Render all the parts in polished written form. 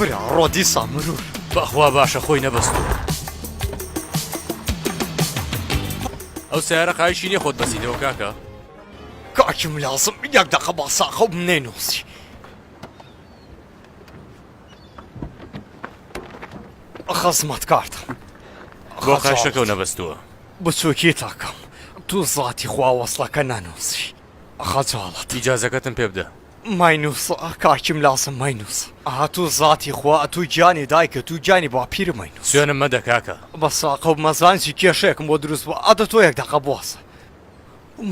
برا ڕۆ دیسان مرور. بەخوا باشە خۆی نەبەستووە. ئەو سەیارە قایشی نیە خۆت بەسیتەوە کاکە. کاکی ملازم یەک دەقە با ساقە و نەینووسی. خزمەتکارتم. بۆ قایشەکەو نەبەستووە. بچوکی تاکەم تو زاتی خوا وەسڵەکە نانوسی خەجاڵەت. ئیجازەکەتم پێ بدە. مەینوسە کاکیم لازم مەینوسە ئەها تو زاتی خوا ئەتو گیانی دایکە تو گیانی باپیرم مەینوسە. سوێنم مەدە کاکە. بەس ئەقەو مەزانی چی کێشەیەکم بۆ دروست بوە ئەدە تۆ یەک دەقە بوەسە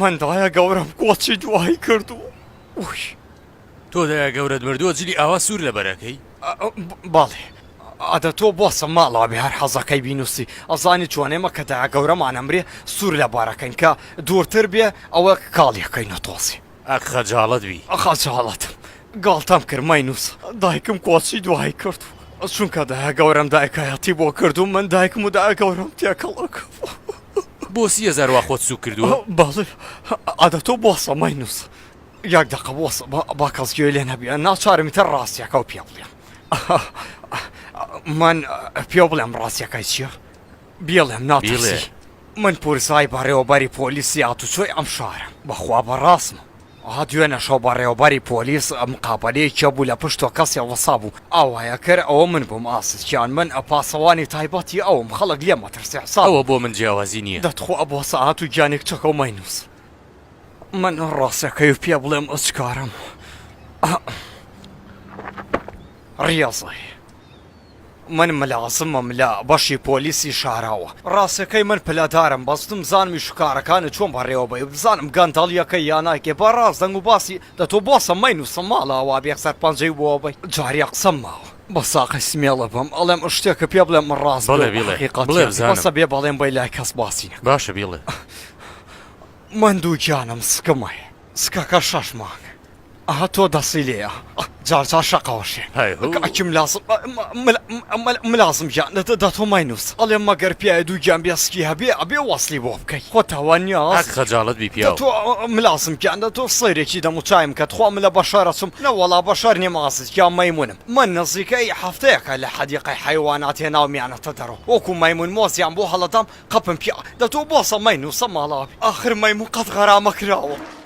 من دایە گەورەم کۆچی دوایی کردو وی. تۆ دایە گەورەت مردووە جلی ئاوا سوور لەبەر ئەکەی؟ بەڵێ ئەدە تۆ بۆسە ماڵەوە بێ هەر حەزەکەی بینوسی ئەزانی چۆن ئێمە کە دایە گەورەمان ئەمرێ سوور لەبارەکەین کە دوورتر بێ ئەوە کاڵیەکەینە تۆزێ. ئەک خەجاڵەت بی. خەجاڵەتم گاڵتەم کرد مەینوس دایکم کۆچی دوایی کرد و چونکە دایە گەورەم دایکایەتی بۆ کردوم من دایکم و دایە گەورەم تێکەڵ ئەکەم. بۆ 30هەزار وا خۆت سوک کردووە؟ بەڵێ ئەدە تۆ بۆسە مەینوس یەک دەقە بوەستە با کەس گوێی لێ نەبێ ناچارم ئیتر ڕاستیەکەو پێ بڵێم من پێ بڵێم ڕاستیەکەی چییە؟ بیڵێم ناترسی من پورزای بەڕێوەبەری پۆلیسی هاتوچۆی ئەم شارە بەخوا بەڕاستمە ئەها دوێنێ شەو بەڕێوەبەری پۆلیس مقابەلەیەکی هەبوو لە پشتۆ کەسێ وەسا بوو ئاوایە کرد ئەوە من بووم ئاسچیان من پاسەوانی تایبەتی ئەوم خەڵک لێم ئەترسێ حساب ئەوە بۆ من جیاوازی نییە. دەتخوا بۆ سەعات و گیانی کچەکەو مەینوس. من ڕاستەکەی پێ بڵێم ئەچ کارم ڕیاضی من ملازمم لە بەشی پۆلیسی شاراوە ڕاستەکەی من پلەدارم بەستم زانمی شکارەکانە چۆن بەڕێوە بەی بزانم گەندەڵیەکە یا ناکێ بە ڕاست دەنگ و باسی دە تۆ بۆسە مەینوسە ماڵاوا بێ سەر پەنجەی بۆ بەی جاریا قسەم ماوە بە ساقی سمێڵە بم ئەڵێم شتێکە پێ بڵێم من ڕاست بڵێ بیڵێ بڵێ بزانم بەسە بێ بەڵێن بەی لای کەس باسی نەکەم باشە بیڵێ. من دووگیانم سکم هەیە سکەکە شەش مانگ ئەها تۆ دەستی لێیە جار جار شەقەوەشێ کاکی ملازم ملازم گیان دە تۆ مەینوس ئەڵێم مەگەر پیاوێ دووگیان بێ سکی هەبێ ئەبێ وەسلی بۆ بکەی خۆ تاوان نییە ئەک خەجاڵەت بی پیاو دە تۆ ملازم گیان دە تۆ سەیرێکی دەموچاوم کە تخوا من لە بەشار ئەچم نەوەڵا بەشار نیم ئازیز گیان مەیمونم من نزیکەی هەفتەیەکە لە حەدیقەی حەیوانات هێناومیانەتە دەرەوە وەکو مەیمون مۆزیان بۆ هەڵەدام قەپم پیا دە تۆ بۆسە مەینوسە ماڵاوی ئاخر مەیمون قەت غەرامە کراوە.